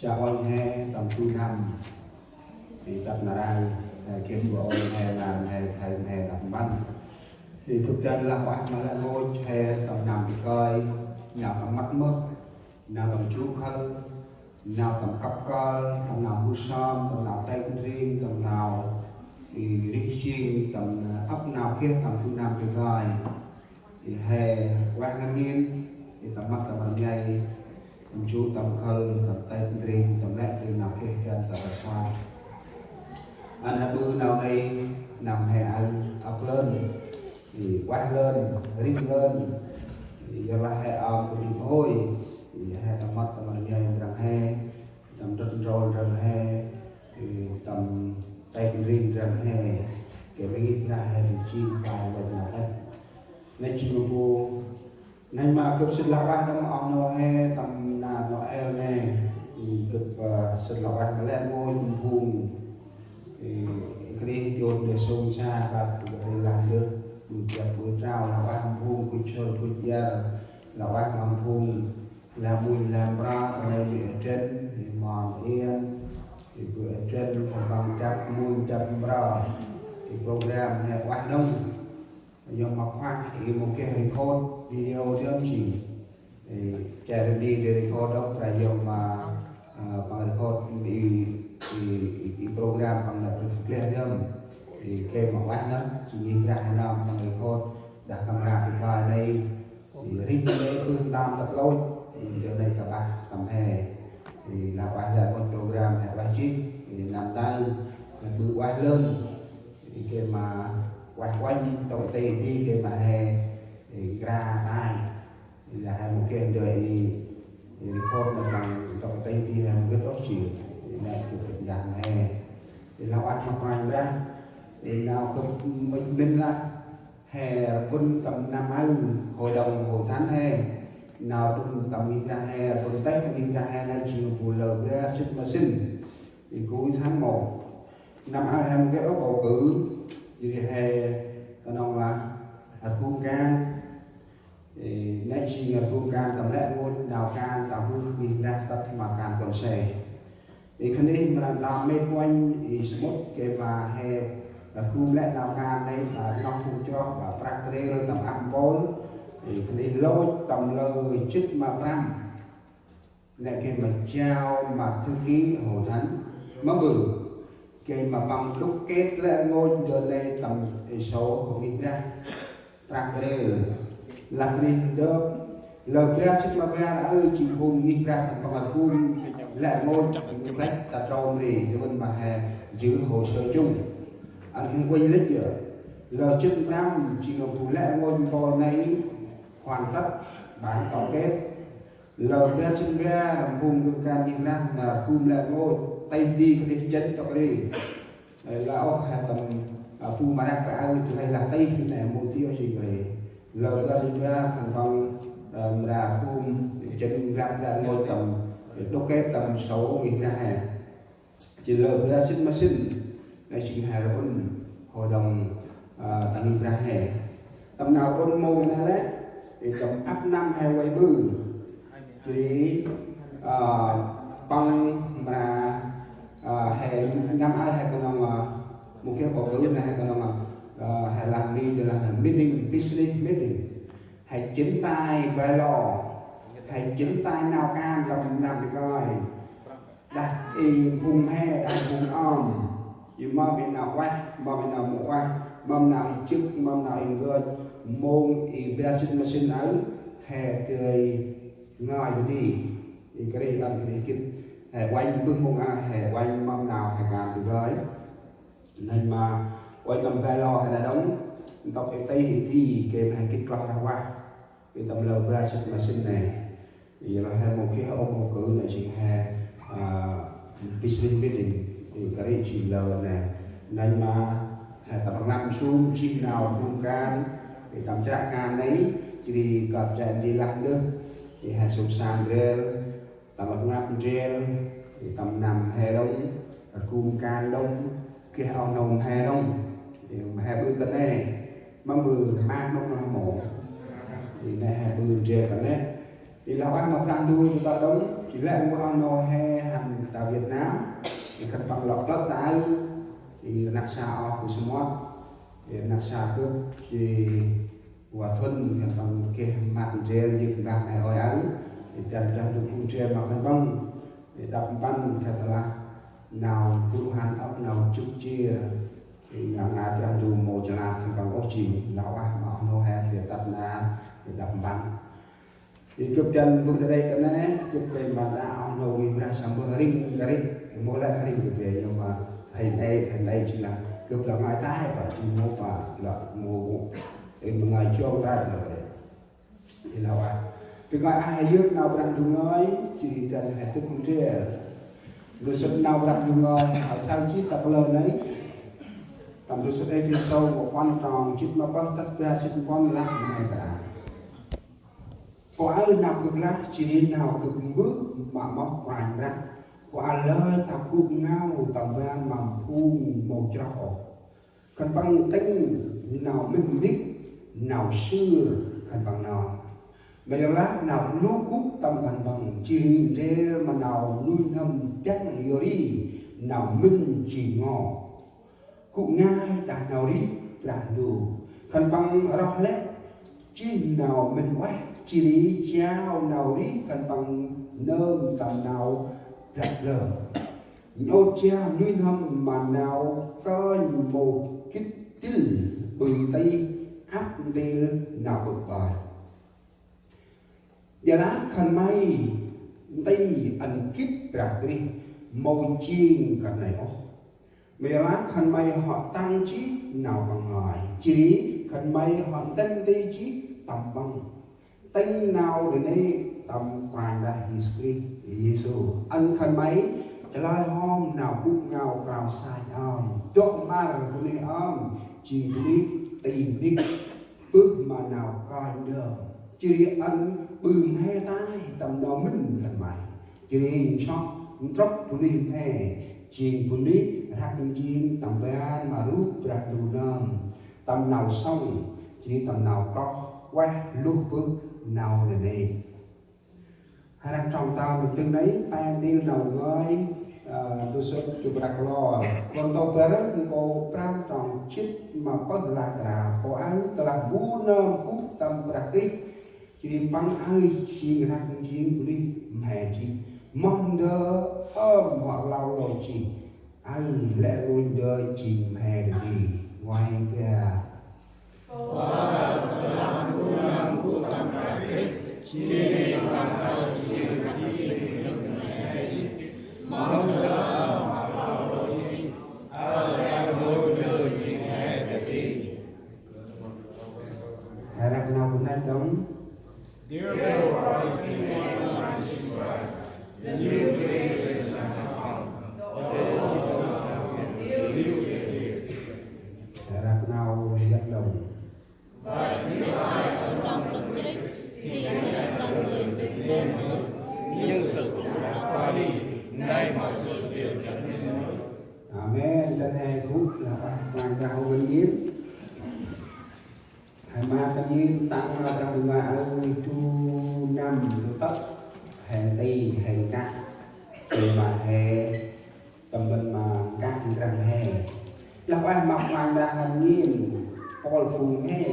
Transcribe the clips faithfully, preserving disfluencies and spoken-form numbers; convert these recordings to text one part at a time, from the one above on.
Chào ơn he tâm tu năm. Thì tập nà rai, he kim của ơn he nà he thầy he đọc bắn. Thì thực tế là quá mà lễ ngôi he tâm năm thì coi, nào tâm mắt mất, nào tâm chú khơi, nào tâm cặp coi, tâm nào hư som, tâm nào tay kinh riêng, tâm nào thì rít chiên, tâm ấp nào kia tâm tu năm thì coi. Thì he ueh ngăn nghiên, thì tâm măt tâm rnhai, tâm chu tâm khâl, tâm têk ndring, tâm lĕ tih nau geh găn tâm rsa. Ăn he ƀư nau nây, năm he ăn ăp lơn, thì ueh lơn, rĭm lơn, thì yorlah he ăn ƀư đĭ ôi, thì he tâm măt tâm rnhai ndrăng he, tâm ndrăt ndrol ndrăng he, thì tâm têk ndring ndrăng he, gay ma ngih brah he, thì jêng tay lơn nau têk. Nây jêng ma bu, nây ma gâp sĭt lah ueh tâm oh nô he, tâm na Noel nây, gâp, ơ, sĭt lah ueh ma lĕ ngôi tâm phung. Ê, Krist djôt ndơ sông sa, bap gâp ri lah ndơ, ƀư jăp ƀư trao, lah ueh tâm phung, kuch sơr, kuch iăr, lah ueh tâm phung, lah munh, lah mbra, tâm nây ƀư ê trên, ƀư mon iên, ƀư ê trên, tâm păng jăp munh, jăp mbra, ƀư program he ueh đŏng. Yom ma khoa, i mô geh record video dơm jêng. Ê, chai rơdi de record đŏng, tra yom ma, ơ, păng record i, i, i, i program păng năp rơdi gleh dơm. Ê, gay ma ueh nơh, jêng ngih brah he nơm păng record, đah camera pi kai nây. Ê, rĭm nây ƀư tâm tăp lôch, ê, dơ nây kơpah tâm he. Ê, lah ueh lah một program he ueh jêh, ê, năm tơ, he ƀư ueh lơn. Ê, gay ma ueh uănh, tông tê di gay ma he, ê, gra tay. Ê, lah he mô geh ndơ i, ê, record ma păng tông tê di he mô geh đŏk jêng. Ê, nây gâp geh ngan he. Ê, lah ueh ma Kôranh Brah. Ê, nau gâp mĭn lah. He rbŭn tâm năm aơ, hội đồng hội thánh he. Nau rbŭn tâm ngih brah he, rbŭn têh ngih brah he, nây jêng bu lơ bar jêt ma sĭn. Ê, cuối tháng một. Năm aơ he mô geh ôh bầu cử, jêh ri he knŏng lah rgum kan. Ê, nây jêng rgum kan tâm lĕ ngôi nau kan tâm hư ngih brah tât ma kan kon se. Ê, khân ê mra tâm mê puanh, ê, samƀŭt gay ma he rgum lĕ nau kan nây, ba nau phung chroh, ba prăk rêl tâm ăp mpôl. Ê, khân ê lôch tâm lơ jêt ma prăm. Nê gay ma jao ma thư ký hội thánh. Mâm ƀư. Gay ma păng đúc kết lĕ ngôi ndơ nê tâm ê sô ngih brah. Prăk rêl. Lah ri ndơ. Lơ bar jêt ma bar aơ jêng phung ngih brah tâm păng rgum lĕ ngôi. Lĕ ta trôm ri. Dơ vân ma he giữ hồ sơ chung. Ăn gay uănh lĕ jêh. Lơ jêt prăm jêng phung lĕ ngôi mpôl nây hoàn tất bản tổng kết. Lơ bar jêt bar, phung gâp kan ngih brah ma rgum lĕ ngôi, têh di kơt jêh jêh tŏk ri. Ê, lah ôh he tâm, ơ, bu ma răk pa aơ, tu he lah têh di nê mâu di ôh jêng ri. Lơ bar jêt bar, khân păng, ơ, mra rgum, jêh jêh lĕ ngôi tâm, đúc kết tâm sô ngih brah he. Jêh lơ bar jêt ma sĭn, nê jêng he rbŭn hội đồng, ơ, tâm ngih brah he. Tâm nau rbŭn mâu geh nê lĕ, ê, tâm ăp năm he vay ƀư. Jêh ri, ơ, păng mra, ơ, he năm aơ he knŏng, ơ, mô geh bầu cử nê he knŏng, ơ, he lah Mi, he lah meeting, business meeting. He chỉnh tay bylaw, he chỉnh tay nau kan tâm năm ri kơi. Đah i phung he, đah phung ơm. I mâm i nau ueh, mâm i nau mâu ueh, mâm nau i jŏk, mâm nau i ngơi, mông i bar jêt ma sĭn aơ, he dơi ngơi dơi di. I kri ăn kri gĭt, he uănh bơh mông a, he uănh mâm nau he kan dơi. Nây ma, uănh tâm bylaw he đa đŏng, ntŭk i têh i di, gay ma he gĭt kloh rah vah. I tâm lơ bar jêt ma sĭn nê. I lah he mâu geh ôh bầu cử nê jêng he, ơ, business meeting. I kri jêng lơ nê. Nây ma he tâm rnglăp nsum jêh nau rgum kan. I tâm chră kan nây, jêh ri kơp jêh di lah ndơ. I he sŭp sa ndrel, tâm rnglăp ndrel, i tâm năm he đŏng, rgum kan đŏng, geh oh nô he đŏng. I ma he ƀư kơt nê, mâm ƀư ma đŏng lah mâu. I nê he ƀư ndrel kơt nê. I lah ueh ma Brah Ndu jêh ta đŏng, jêh lĕ oh nô he hăn Sa oh bu sămƀŭt, ê, năk sa gâp, jêh ri wa thŭn, khân păng geh măt ndrel, yơk mbah ngai ôi aơ, ê, dăn Brah Ndu phung ndrel ma khân păng, ê, đăp mpăn, khân păng lah, nau bu hăn ăp nau jŭk jêr, ê, ngai ngai Brah Ndu mâu jêh lah khân păng ôh jêng, nau ah ma oh nô he, ê, tât nar, ê, đăp mpăn. Ê, gâp dăn mbơh đa đay kơt nây, gâp kơi ma đa oh nô ngih brah sambơh ring kơt ri, mâu lĕ ring kơt ri, yơh ma hên ê, hên ê jêh lah, gâp lah ngai tay, pă jêh mâu pă, lah mâu, ê, ma ngai jong tay, lah ê. Ê, lah wa. Bi ngai ah yơk nau Brah Ndu ngơi, jêh ri dăn he tŭk ndrel. Lu sŭt nau Brah Ndu ngơi, asal jêh ta kalơ nây. Tâm lu sŭt Êphêsô, mâu puăn trong, jê̆t ma pơh tât bar jê̆t ma puăn lah ma he kra. Pô aơ nau gâp lah, jêh ri nau gâp mbơh ma moh Kôranh Brah. Pô aơ lơi ta gŭ ngao tâm ban ma phung mâu chroh ôh. Khân păng tĭng nau mĭn mhĭk, nau sưr khân păng nơm. Ma yor lah nau lu gŭ tâm khân păng, jêh ri ndrel ma nau nuih n'hâm dăng yor ri nau mĭn jêng ngo. Gŭ ngai đah nau rêh Brah Ndu. Khân păng roh lĕ jêh nau mĭn ueh, jêh ri jao nau rêh khân păng nơm tâm nau blăk blơm. Nhôt jao nuih n'hâm ma nau kơnh mâu gĭt dĭl ƀư nti ăp ntil nau ƀơ̆ ƀơih. Ƀiălah khân may nti ăn gĭt Brah Krist mâu jêng kơt nây ôh. Ƀiălah khân may hŏ tăng jêh nau păng ngơi. Jêh ri khân may hŏ ntĭm nti jêh tâm păng. Tĭng nau đah nây tâm Kôranh Brah Yêsu Krist, Yêsu. Ăn khân may chalơi hŏm nau gŭ ngao krao sach ơm. Dôk măr bunuyh ơm, jêng bunuyh ti mhĭk. Bơh ma nau kơnh đơm. Jêh ri ăn ƀư mhe tay tâm nau mĭn khân may. Jêh ri nsoh ntrŭp bunuyh mhe. Jêng bunuyh rhăk njêng tâm ban ma rup Brah Ndu nơm. Tâm nau sŏng, jêh ri tâm nau kloh, ueh luh bơh nau nanê̆. Hđăch trong tâm ntŭk nây, pe ntil nau ngơi, ơ, du sŭt Kôrintô bar, Kôrintô bar, nkô̆ prăm trong jê̆t ma pơh lah kra, pô aơ tơlah bu nơm gŭ tâm Brah Krist, jêh ri păng aơ jêng rhăk njêng bunuyh mhe jêh. Moh ndơ ơm hŏ rlau lôi jêh. Aơ lĕ rngôch ndơ jêng mhe dadê. Nguay bar. Hđăch nau bu năch đŏng. Therefore, if any man be in Christ, the new creation has come. The old things are gone, the new is here. Hđăch nau bu năch đŏng. Vậy nếu ai ở trong Đấng Christ, thì người ấy là người dựng nên mới. Những sự cũ đã qua đi, nay mọi sự đều trở nên mới. Amen. Tơdah gŭ lah ah Kôranh Brah ngăn ngên. He ma tâm ngên tăng ma Brah Ndu ma aơ tu năm tu tât. He nti, he nkah. He ma he tâm ban ma nkah nkrăng he. Lah ueh ma Kôranh Brah ngăn ngên. Pôl phung he.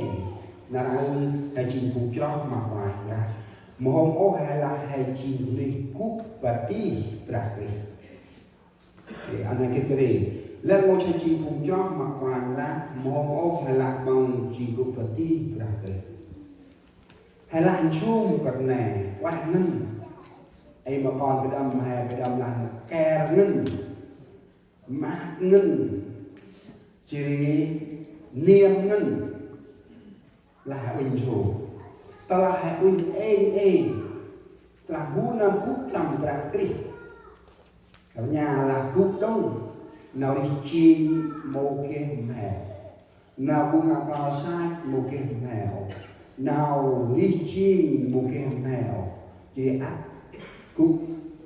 Nar aơ he jêng phung chroh ma Kôranh Brah. Mâu hôm ôh he lah he jêng bunuyh gŭ baptiz Brah Krist. Ê, ăn he gĭt ri. Lĕ mâu he jêng phung chroh ma Kôranh Brah, mâu hôm ôh he lah păng jêng gŭ baptiz Brah Krist. He lah nsum kơt nê, ueh ngăn. Ê, ma kon Bơđăm, he Bơđăm lah ker ngăn, măk ngăn, jêh ri niêm ngăn. Lah he uănh nsum. Tơlah he uănh êng êng. Tơlah bu nơm gŭ tâm Brah Krist. Rnha lah gŭ đŏng. Nau rêh jêng mâu geh mhe. Nau gŭ ngao klô sach mâu geh mhe ôh. Nau rêh jêng mâu geh mhe ôh. Jêh ăt gŭ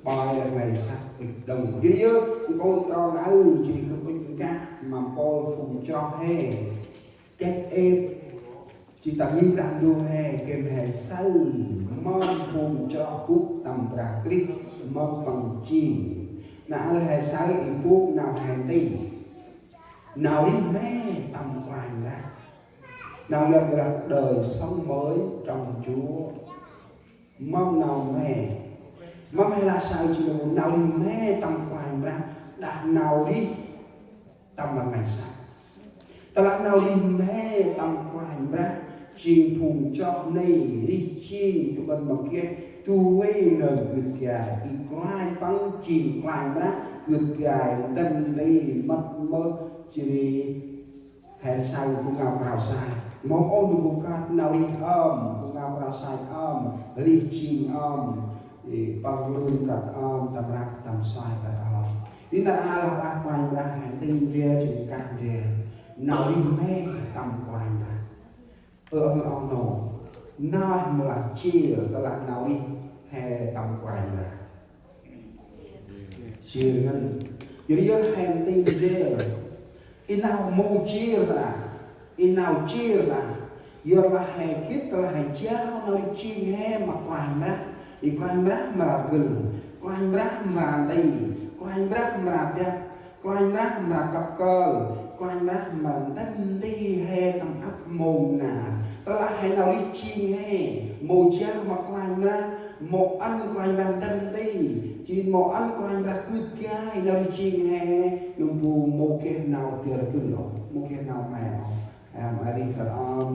ƀai rnglay săk ŭch đŏng. Jêh yơh, nkô̆ trong aơ, jêh gŭ ŭch nkah, ma Pôl phung chroh he. Kĕt êp, jêh ta ngih Brah Ndu he, gay ma he saơ, mơm phung chroh gŭ tâm Brah Krist, mơm păng jêng. Nar aơ he saơ i bôk nau he nti. Nau rêh mhe tâm Kôranh Brah. Nau ngơi Brah, đời sống mới trong Chúa. Mâm nau mhe. Mâm he lah saơ jêng nau rêh mhe tâm Kôranh Brah đah nau rêh tâm rnglay săk. Tơlah nau rêh mhe tâm Kôranh Brah jêng phung chroh nây rêh jêng du ƀĭn ma geh du huê nơm gưt gai. I Kôranh Păng jêng Kôranh Brah gưt gai, ntĭm nti, mât mơh, jêh ri he saơ phung ngao krao sai. Mâu ôh nơm bu kơt nau rêh ơm, phung ngao krao sai ơm, rêh jêng ơm, i păng lưn kơt ơm, tâm rnglăp tâm sai kơt ơm. Ri nar aơ lah Kôranh Brah he nti ndrel jêng kah ndrel nau rêh mhe tâm Kôranh Brah. Ơ oh nô, nau mâu lah jêr, tơlah nau rêh he tâm Kôranh Brah. Jêr ngăn. Yor yor he nti jêr. I nau mâu jêr ta, i nau jêr ta. Yor lah he gĭt, tơlah he jao nau rêh jêng he ma Kôranh Brah. I Kôranh Brah mra gĭl, Kôranh Brah mra nti, Kôranh Brah mra dăp, Kôranh Brah mra kăp kơl, Kôranh Brah mra ntĭm nti he tâm ăp mông nar. Tơlah he nau rêh jêng he mâu jao ma Kôranh Brah, mâu ăn Kôranh Brah ntĭm nti, jêh ri mâu ăn Kôranh Brah gưt gai nau rêh jêng he, nơm bu mâu geh nau dơr gĭl ôh, mâu geh nau mhe ôh. He mra rêh kơt ơm,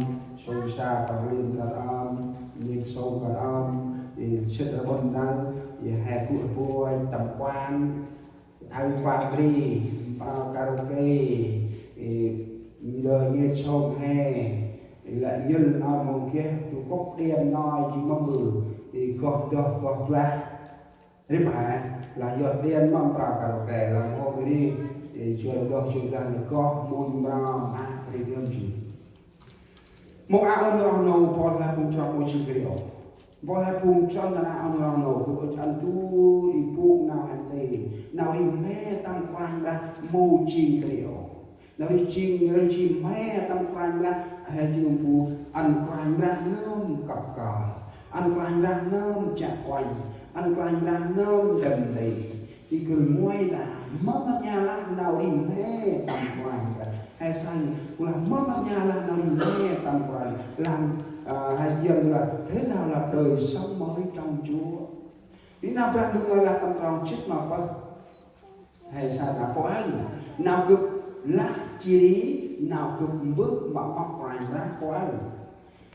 sông sa păng lưn kơt ơm, nhêt sông kơt ơm, i sĭt rƀŭn nau, i he gŭ rƀuê, tâm quán, aơ pa bri, mprơ karaoke, i ndơ nhêt sông he, i lĕ nhŭl ơm mâu geh, du kŭp đen noi jêng mâm ƀư, i goh doh goh glah. Rêh mhe, lah yor đen mâm mprơ karaoke, lah mâu geh ri, i joi goh joi glah, lah goh mŭn mprơ, mă rêh gơm jêh. Mâu a ơn rŏng nô, bol he phung chroh mâu jêng kri ôh. Bol he phung chroh nar aơ ơn rŏng nô, gŭ ŭch ăn du i bôk nau he nti. Nau rêh mhe tâm Kôranh Brah mâu jêng kri ôh. Nau rêh jêng, nau rêh jêng mhe tâm Kôranh Brah, he jêng bu ăn Kôranh Brah nơm kăp kơl. Ăn Kôranh Brah nơm chiă uănh. Ăn Kôranh Brah nơm ntĭm nti. I gâp mâu lah, mâm rnha lah nau rêh mhe tâm Kôranh Brah. He saơ, gâp lah mâm rnha lah nau rêh mhe tâm Kôranh. Lah, a, he jêng lah, thế nào là đời sống mới trong Chúa. Ri nau Brah Ndu ngơi lah tâm trong jê̆t ma pơh. He saơ nau pô aơ. Nau gâp lah jêh ri, nau gâp mbơh ma Kôranh Brah pô aơ.